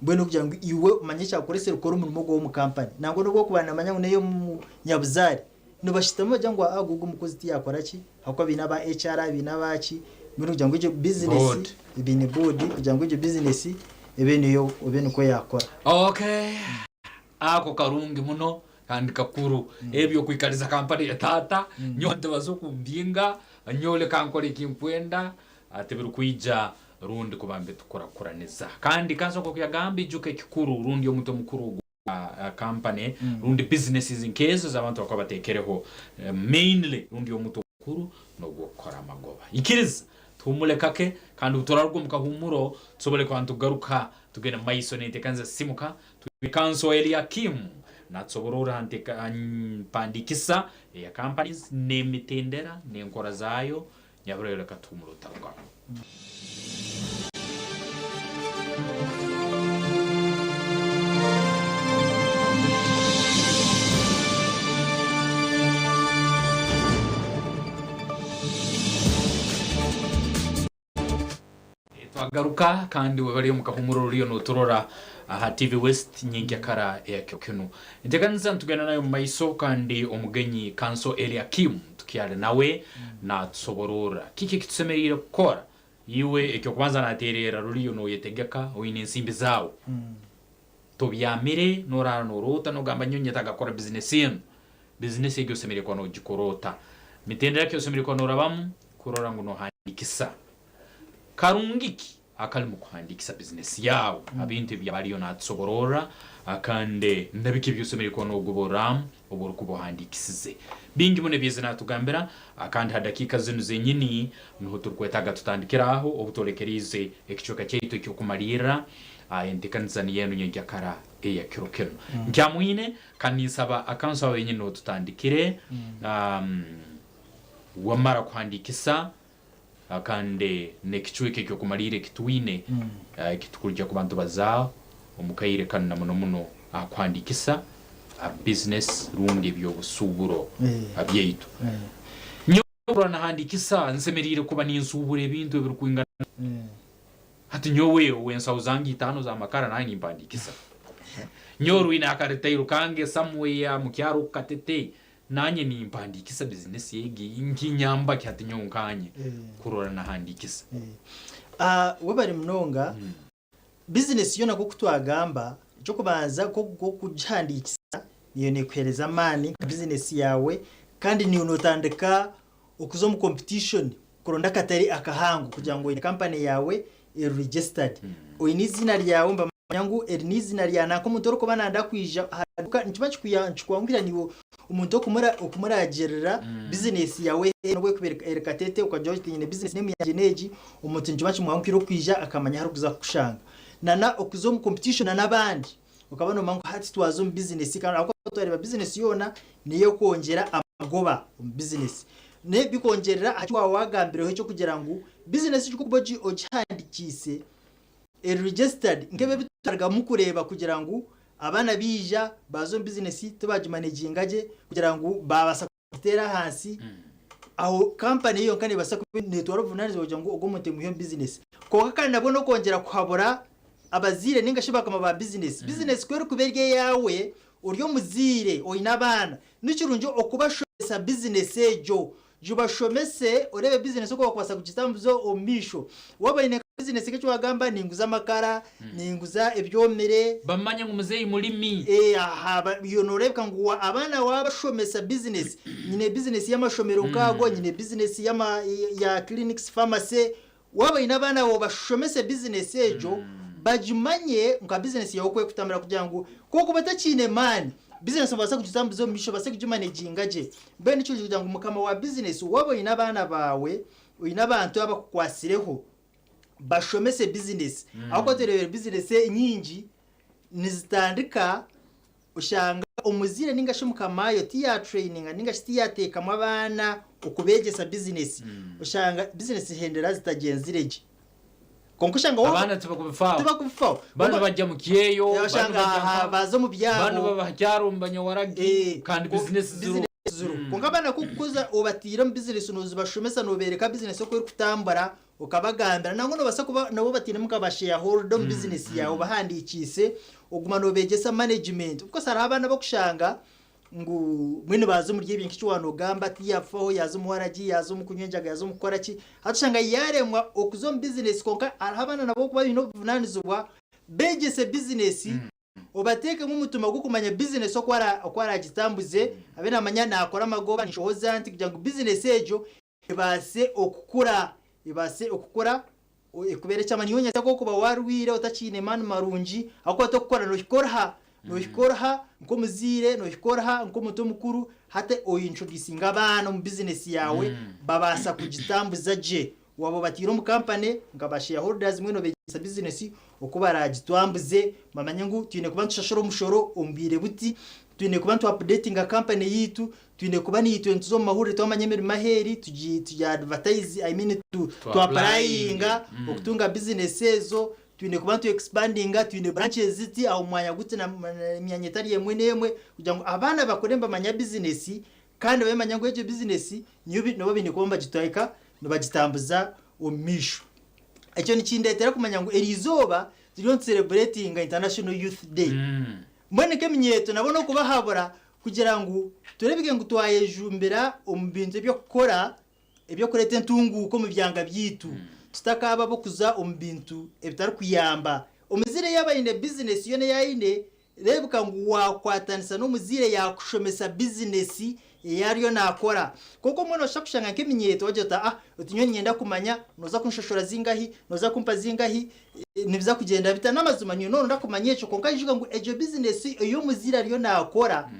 mbwenu kugira ngu iwe omanye ekyakukoresire kukora omurimo gwawe omu company nangwa n'obu okuba namanya ngu n'eyomunyabuzaare nibashutama nibagira ngu aa ogu omukozi tiyakora ki ahabw'okuba baine aba HR baine abaki mbwenu kugira ngu egyo business Board. baine board kugira ngu egyo business ebe niyo ebe nikwo yakora. Okay ako karungi muno kandi kakuru ebyo okwikariza kampani ya taata nyowe ntibaza okumbinga nyowe leka nkore ekinkwenda tibirikwija rundi kuba nibitukurakuraниza kandi kanso nkoku yagamba ijuka ekikuru rundi omutwe mukuru ogwa company rundi businesses nkezo ezabantu bakuba batekereho mainly rundi omutwe omukuru nogwokukora amagoba. Ikiriza tuhumure kake kandi obuturaruga omu kahumuro tusobole kuba nitugaruka tugende mumaiso nentekaniza Sisimuka twine Counsel Eliakim natusobororra ha mpandikisa eya companies nemitendera nenkora zayo Nyaburaiyo reka tuhumure otarugaho. Twagaruka kandi webare omu kahumuro oriyo noturora aha TV West nyenkyakara eya kiro kinu. Enteekaniza nitugenda nayo omu maiso kandi omugenyi Kanso Eliakim tukyali nawe natusobororra kiki ekitusemeriire kukora. Iwe eky'okubanza natererra ruriyo noyetegeka oine ensimbi zaawe. Tobyamire noraara noroota nogamba nyowe nyetaaga kukora bizinesi enu. Bizinesi egi osemeriire kuba nogikora ota? Mitendera ki osemeriire kuba norabamu kurora ngu nohandiikisa? Karungi ki akali mu kuhandiikisa bizinesi yaawe ha bintu ebi aliyo naatusobororra kandi na biki ebi osemeriire kuba noogoborramu obu orukuba ohandiikisize? Bingi muno ebi yaizire naatugambira kandi ha dakiika zinu zenyini nuho turukwetaaga tutandikire aho obu twolekeriize ekicweka kyaitu eky'okumalirra entekaniza niyo enu nyenkyakara eya kiro kinu. Nkyamwine kandi ninsaba akanso aho henyini nuho tutandikire wamara kuhandiikisa Kandi n'ekicweka eky'okumaliira eki twine eki turukwija kuba nitubazaaho omu kaire kanu na muno muno aha kuhandiikisa bizinesi rundi eby'obusuuburo byaitu. Nyowe kurora nahandiikisa nsemeriire kuba ninsuubura ebintu ebirukwingana. Hati nyowe ow'ensaho zange itaano z'amakara nanye nimpandiikisa. Nyowe orwine akaretairo kange somewhere mukyaro oku Katete, nanye nimpandiikisa bizinesi egi nkinyamba ki hati nyowe nkanye kurora nahandiikisa? Webare munonga. Bizinesi yoona nk'oku twagamba, eky'okubanza nk'okugihandiikisa niyo neekuheereza amaani nka bizinesi yaawe kandi niiwe nootandika okuza omu competition kuronda akatare akahango kugira ngu oine kampani yaawe eri registered. Oine eiziina ryawe nibamanya ngu eri n'eiziina rya nanka omuntu orikuba nayenda kwija aha duuka nikiba nikikwanguhira niiwe omuntu okumuragirira bizinesi yaawe n'obu erikuba eri katete okagira oti nyine bizinesi name yangye n'egi Omuntu nikiba kimwanguhira okwija akamanya ahu arikuza kukushanga. Nana okuza omu competition na n'abandi okaba nomanya ngu hati twaza omu business kandi ahabw'okuba twareeba business yoona neyokwongyera amagoba omu business. Bikongyerera aha ki waaba wagambireho eky'okugira ngu business egi ku orikuba ogihandikiise eri registered nk'ebi ebi twarugamu kureeba kugira ngu abaana baija baaza omu business tibagimanaginga gye kugira ngu baabaasa kuteera ahansi aho kampani yonka nebaasa kuba netwara obuvunanizibwa kugira ngu ogu omuntu emuhe omu bizinesi. Kwonka kandi nabwo n'okwongyera kuhabura abazaire ninga shi bakama ba bizinesi. Bizinesi ku erikuba eri eyaawe ori omuzaire oine abaana, ni kirungi okubashomesa bizinesi egyo. Gibashomese oreebe bizinesi oku bakubaasa kugitambuza omu maisho. Waaba oine nka bizinesi nk'eki waagamba ninguza amakara, ninguza ebyomire. Bamanye ngu muzeeyi murimi. Aha iwe nooreebeka ngu abaana waabashomesa bizinesi, nyine bizinesi y'amashomero nk'ago, nyine bizinesi ya clinics, pharmacy, waaba oine abaana baawe obashomese bizinesi egyo, bagimanye nka bizinesi yaawe oku erikutambura kugira ngu ku orikuba otakiine maani, bizinesi noobaasa kugitambuza omu maisho obaase kugimaneginga gye. Mbwenu nikyo kugira ngu mukama wa bizinesi waaba oine abaana baawe, oine abantu abakukwatsireho, bashomese bizinesi ahabw'okuba tureebire bizinesi enyingi nizitandika oshanga omuzaire ninga shi mukamaayo tiyaatureyininga ninga shi tiyaateekamu abaana okubeegyesa bizinesi oshanga bizinesi zihendera zitagyenzire gye kwonka oshanga waaba Abaana tibakubifaho. tibakubifaho Banu bajya mu kyeyo, banu oshanga bajya nka, baza omu banu byabo baba ha kyaro nibanywa waragi kandi bizinesi ziriho. Ziriho. Kwonka abaana ku orikukuza obataire omu bizinesi noozibashomesa noobeereka bizinesi oku erikutambura okabagambira nangwa noobaasa kuba nabo obatairemu nka ba shareholder omu bizinesi yaawe obahandiikiise oguma noobeegyesa management. Of course hariho abaana abarikushanga ngu mbwenu baaza omuri ebyo nk'eki waanoogamba tiyafaho yaaza omu waragi yaaza omu kunywa enjaga yaaza omu kukora ki hati oshanga yaaremwa okuza omu bizinesi kwonka hariho abaana nabo abarikuba baine obuvunaanizibwa beegyese bizinesi Obateekemu omutima gw'okumanya bizinesi oku oku araagitambuze, abe naamanya naakora amagoba, ninshohoza nti kugira ngu bizinesi egyo ebaase okukura, ebaase okukura ekubeere eky'amaani. Nyowe nyenkya ku orikuba waarwaire otakiine maani marungi, ahabw'okuba torikukora noohika oruha, noohika oruha nk'omuzaire, noohika oruha nk'omuntu omukuru, hati ointroducinga abaana omu bizinesi yaawe babaasa kugitambuza gye. Waaba obataire omu kampani nka ba shareholders mbwenu obeegyesa bizinesi oku baraagitwambuze bamanye ngu twine kuba nitushashura omushoro omu bwire buti, twine kuba nitu updatinga kampani yaitu, twine kuba naitwe nituza omu mahurire twamanya emirimo ahu eri tugi tugi advertise I mean tu Tu applyinga applyinge. okutunga bizinesi ezo, twine kuba nitu expandinga, twine branches ziti aha mwanya guti na emyanya etari emwe n'emwe kugira ngu abaana bakure nibamanya bizinesi kandi babe nibamanya ngu egyo bizinesi niyo nibo baine kuba nibagitweka nibagitambuza omu maisho. Ekyo nikindeetera kumanya ngu eri izooba turiyo nitusereburetinga International Youth Day. Mbwenu nk'eminyeeto nabo n'okubahabura kugira ngu tureebeke ngu twayejumbira omu bintu eby'okukora eby'okureeta entunguuka omu byanga byaitu tutakaaba ab'okuza omu bintu ebitarikuyamba. Omuzaire yaaba aine bizinesi yoona ei aine, Reebeka ngu waakwatanisa n'omuzaire yaakushomesa bizinesi ei ariyo naakora. Kwonka obumwe nooshusha kushanga nk'eminyeeto wagira oti, Ah, oti nyowe niinyenda kumanya nooza kunshashura zingahi, nooza kumpa zingahi, nibiza kugyenda bita? N'amazima nyowe nooronda kumanya ekyo kwonka ijuka ngu egyo bizinesi ei omuzaire ariyo naakora,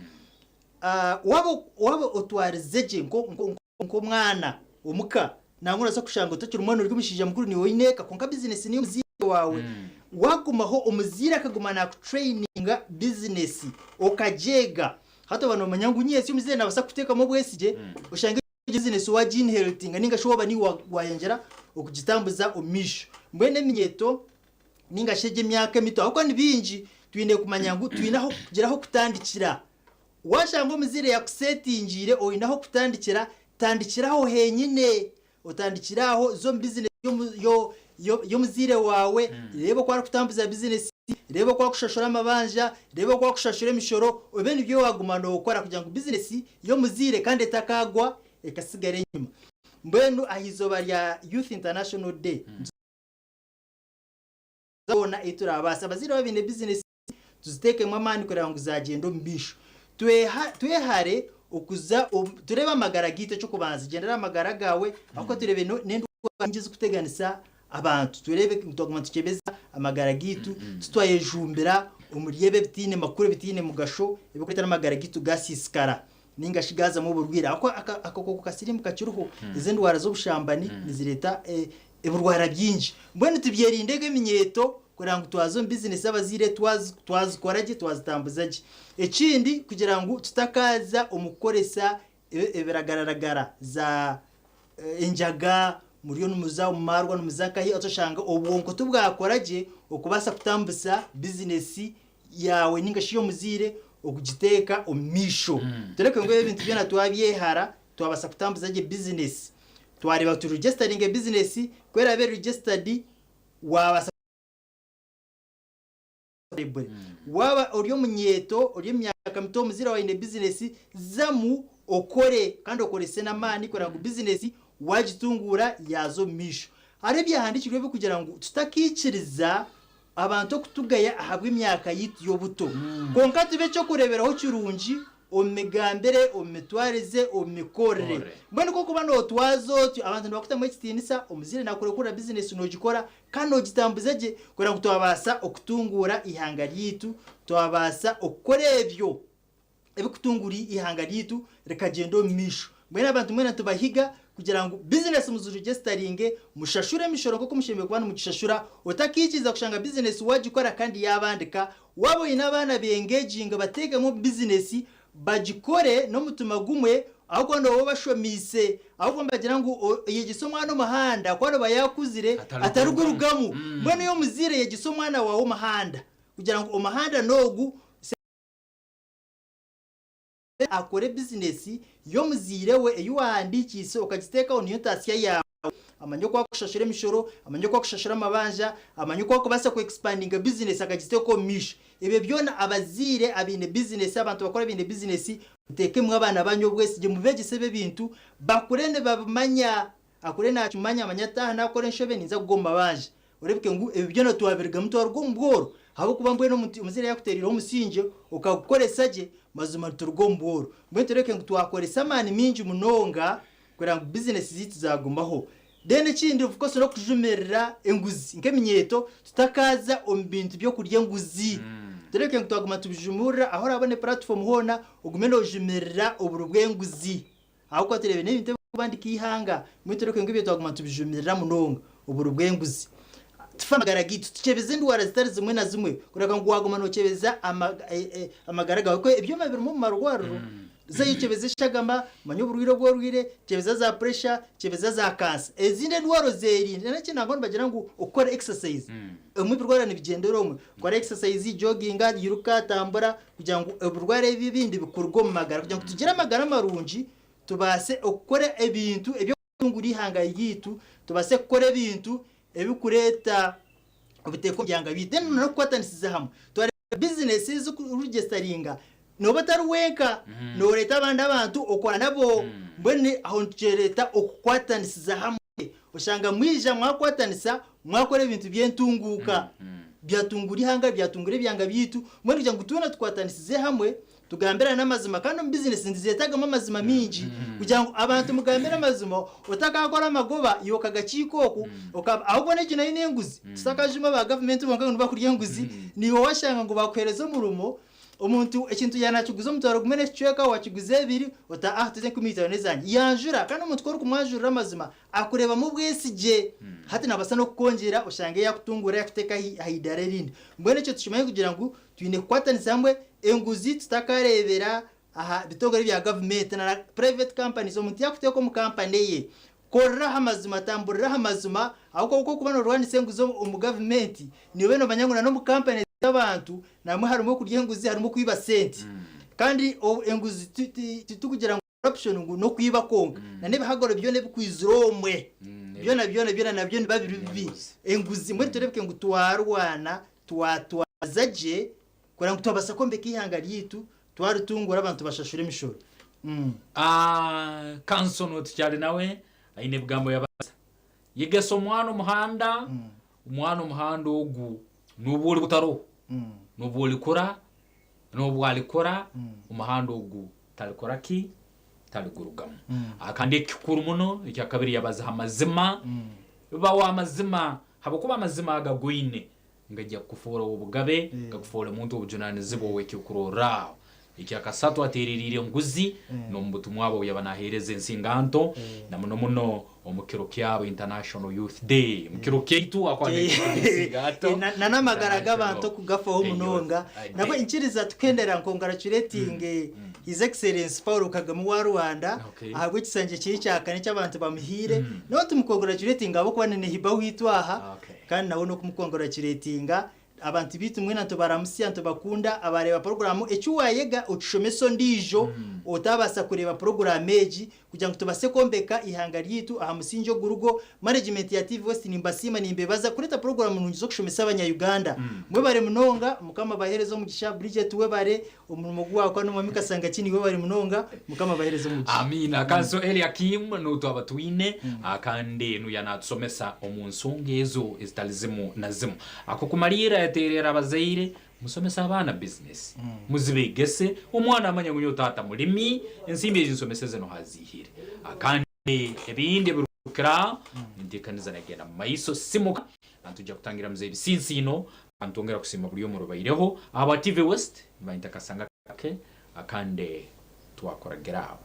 waaba waaba otwarize gye nk'omwana omuka, nangwa noobaasa kushanga otakiri mwana ori omushaija mukuru niiwe oine eka kwonka bizinesi n'ey'omuzaire waawe. Waagumaho omuzaire akaguma naakutureyininga bizinesi okagyega, hati oba noomanya ngu nyentsya omuzaire naabaasa kukuteekamu obwesigye oshange egyo bizinesi waagiinheritinga nainga shi waaba niiwe waayongyera okugitambuza omu maisho. Mbwenu eminyeeto nainga shi egyo emyaka emito ahabw'okuba ni bingi, twine kumanya ngu twine ahu kugira ah'okutandikira. Waashanga omuzaire yaakuseetingiire oine ah'okutandikira, tandikira aho henyine. Otandikire aho, za omu bizinesi y'omuzaire waawe, reeba oku arikutambuza bizinesi. reeba oku wakushashura amabanja, reeba oku wakushashura emishoro, obe nibyo waguma nokora kugira ngu bizinesi y'omuzaire kandi etakaagwa ekasigara enyima. Mbwenu aha izooba rya Youth International Day, yoona ei turaabaase. Abazaire baaba baine bizinesi tuziteekemu amaani kureba ngu zaagyenda omu maisho. Twehare okuza tureebe amagara gaitu eky'okubanza, gyendera aha magara gaawe ahabw'okuba tureebe n'endwara nyingi ezirikuteganisa abantu. Tureebe ngu twaguma nitukyebeza amagara gaitu, titwayejumbira omuri ebi ebitaine makuru, ebitaine mugasho, ebirikureetera amagara gaitu gasiisikara ninga shi gaazamu oburwaire. Ahabw'okuba akakooko ka siriimu kakiriho, ezi endwara z'obushambani nizireeta eburwara bingi. Mbwenu tubyerinde nk'eminyeeto kureba ngu twaza omu bizinesi abazaire twazikora gye, twazitambuza gye. Ekindi kugira ngu tutakaaza omu kukoresa ebiragararagara za enjaga, muriyo nimuza omu maarwa nimuza nkahi otoshanga obwonko tibwakora gye okubaasa kutambisa bizinesi yaawe ninga shi ey'omuzaire okugiteeka omu maisho. Tureke ngu ebintu byona twabyehara twabaasa kutambuza gye bizinesi. Twareeba tu registeringe bizinesi, ku eraabe eri registered waabaasa Waaba ori omunyeeto ori omu myaka mito omuzaire waawe aine bizinesi, zamu okore kandi okorese n'amaani kureba ngu bizinesi waagitunguura yaaza omu maisho. Hariho ebyahandiikirwe ebirikugira ngu tutakaikiriza abantu okutugaya ahabw'emyaka yaitu y'obuto. Kwonka tube eky'okureeberaho kirungi omu migambire, omu mitwarize, omu mikorere. Mbwenu ku orikuba nootwaza otyo, abantu nibakutamu ekitiinisa, omuzaire naakurekurira bizinesi noogikora kandi noogitambuza gye kureba ngu twabaasa okutunguura eihanga ryaitu, twabaasa okukora ebyo ebirikutunguura eihanga ryaitu rikagyenda omu maisho. Mbwenu abantu mwena nitubahiga kugira ngu bizinesi muziregisitaringe, mushashure emishoro nk'oku mushemereire kuba nimugishashura, otakaikiriza kushanga bizinesi waagikora kandi yaabandika. Waaba oine abaana bengeginga bateekemu omu bizinesi bagikore n'omutima gumwe ahabw'okuba nooba obashomiise ahabw'okuba nibagira ngu oyegyesa omwana omuhanda ku ariba yaakuzire atarigurugamu. Mbwenu iwe omuzaire yegyesa omwana waawe omuhanda kugira ngu omuhanda n'ogu. Akore bizinesi y'omuzaire we ei waahandiikiise okagiteekaho niyo ntaasya yaawe. Amanye oku arikushashura emishoro, amanye oku arikushashura amabanja, amanye oku arikubaasa ku expandinga bizinesi akagiteeka omu maisho. Ebyo byona abazaire abaine bizinesi, abantu bakuru abaine bizinesi, muteekemu abaana baanyu obwesigye, mubeegyese ebi ebintu bakure nibabimanya. Akure naakimanya amanye ati aha naakora enshobe ninza kugwa omu mabanja. Oreebeke ngu ebi byona twabirugamu twaruga omu bworo ahabw'okuba mbwenu omuntu omuzaire yaakuteereireho omusingye okagukoresa gye, mazima nituruga omu bworo. Mbwenu tureebeke ngu twakoresa amaani maingi munonga kureba ngu bizinesi zaitu zaagumaho. Then ekindi of course n'okujumirira enguzi nk'eminyeeto tutakaaza omu bintu by'okurya enguzi. Tureebeke ngu twaguma nitubijumurira ahu oraabone platform hoona ogume noojumirira oburi bw'enguzi. Ahabw'okuba tureebe n'ebintu ebirikubandika eihanga, mbwenu tureebe ngu ebyo twaguma nitubijumirira munonga, oburo bw'enguzi. Tufe amagara gaitu, tukyebeze endwara zitari zimwe na zimwe, kureka ngu waaguma nookyebeza amagara gaawe. Ahabw'okuba ebyoma birimu omu marwariro, zayo kyebeza eshagama, manya oburwaire obu orwaire, kyebeza za puresha, kyebeza za kansa. Ezindi endwara ozerinde. N'ekindi nangwa nibagira ngu okukora exercise, ebimwe ebirwara nibigyendera omwe. Kora exercise, joginga, iruka, tambura, kugira ngu eburware ebi ebindi bikuruge omu magara kugira ngu tugire amagara marungi tubaase okukora ebintu eby'okutungura eihanga ryaitu, tubaase kukora ebintu ebikureeta obuteeka omu byanga byaitu then n'okukwatanisiza hamwe. Twareeba bizinesi ezirikuregisitaringa nooba otari wenka, nooreeta abandi abantu okora nabo mbwenu aho nikireeta okukwatanisiza hamwe. Oshanga mwija mwakwatanisa mwakora ebintu by'entunguuka byatungura ihanga byatungura ebyanga byaitu mbwenu kugira ngu twena tukwatanisize hamwe tugambirane amazima kandi omu bizinesi nizetagamu amazima mingi kugira ngu abantu mugambire amazima otakakora amagoba iwe okagakiika oku ahabw'okuba n'egi nayo n'enguzi tutakajuma aba gavumenti bonka ngu nibakurya enguzi naiwe washanga ngu bakuhereza omurimo Omuntu ekintu yaaba naakiguza omutwaro gumwe n'ekicweka, waakiguza ebiri, oti ah tuze 5000 n'ezangye. Yanjura, kandi omuntu ku orikumwanjurira amazima, akureebamu obwesigye. Hati naabaasa n'okukwongyera oshange yaakutunguura yaakuteeka aha idaara erindi. Mbwenu ekyo tukimanye kugira ngu twine kukwatanisa hamwe, enguzi tutakareebera aha bitongore bya gavumenti na private companies. Omuntu yaakuteeka omu kampani eye, Korera aha mazima, tamburira aha mazima, ahabw'okuba ku orikuba noorwanisa enguzi omu gavumenti, naiwe noomanya ngu n'omu kampani z'abantu namwo harimu okurya enguzi, harimu okwiba sente. Kandi enguzi titukugira ngu corruption ngu n'okwiba kwonka, n'ebihagaro byona ebikwizire omwe, byona byona byona nabyo nibiba biri bibi. Enguzi, mbwenu tureebeke ngu twarwana, twatwara. Twaza gye kureba ngu twabaasa kwombeka eihanga ryaitu, twaritungura abantu bashashure emishoro. Kanso n'ou tukyari nawe aine ebigambo yabaza. Yegesa omwana omuhanda, omwana omuhanda ogu n'obu oriba otariho, n'obu orikura, n'obu arikura, omuhanda ogu tarikora ki? Tarigurugamu. Kandi ekikuru muno ekyakabiri yabaza aha mazima, ba w'amazima habw'okuba amazima aga goine Ngaija kukufoora ow'obugabe, ngakufoore muntu w'obujunanizibwa ow'ekyokurorraho. Ekyakasatu, ateereriire enguzi n'omu butumwa bwe obu yaba naaheereza ensinganto, na muno muno omu kiro kyabo International Youth Day. Omu kiro kyaitu ahakuba n'ensinganto Na n'amagara g'abantu International okugafaho munonga. Youth Nabwo Day. inkiriza tukuhendera ncongratulating His Excellency Paul Kagame owa Rwanda ahabw'ekisanja kye ekyakane eki abantu bamuhaire. Nawe tumucongratulatinge ahabw'okuba ni nehiba waitu aha. Kandi nawe n'okumukongurakiretinga. Abantu baitu mwena nitubaramutsya, nitubakunda, abareeba puroguraamu eki waayega okishomese ondiijo otaabaasa kureeba puroguraamu egi kugira ngu tubaase kwombeka eihanga ryaitu aha musingi ogurigo. Management ya TV West nimbasiima, nimbeebaza kureeta puroguraamu nungi z'okushomesa abanya Uganda. Mwebare munonga, Mukama abaheereze omugisha. Bridget webare omurimo ogu waakora n'Omwami Kasangakini webare munonga, Mukama abaheereze omugisha. Amiina. Kanso Eliakim niwe twaba twine kandi nuya natusomesa omu nsonga ezo ezitali zimu na zimu. Akokumariira yateerera abazaire, musomese abaana bizinesi, muzibegese, omwana amanye ngu nyowe taata mulimi, ensimbi ezi nsomeseze noha aziihire. Kandi ebindi ebirukukira aho, enteekaniza negenda mumaiso. Simuka, nitwija kutangira Mzee Bisinsiino, kandi twongera kusiima buri omwe orubaireho ahabwa TV West, nibanyeta Kasanga Kake, akandi twakoragira aho.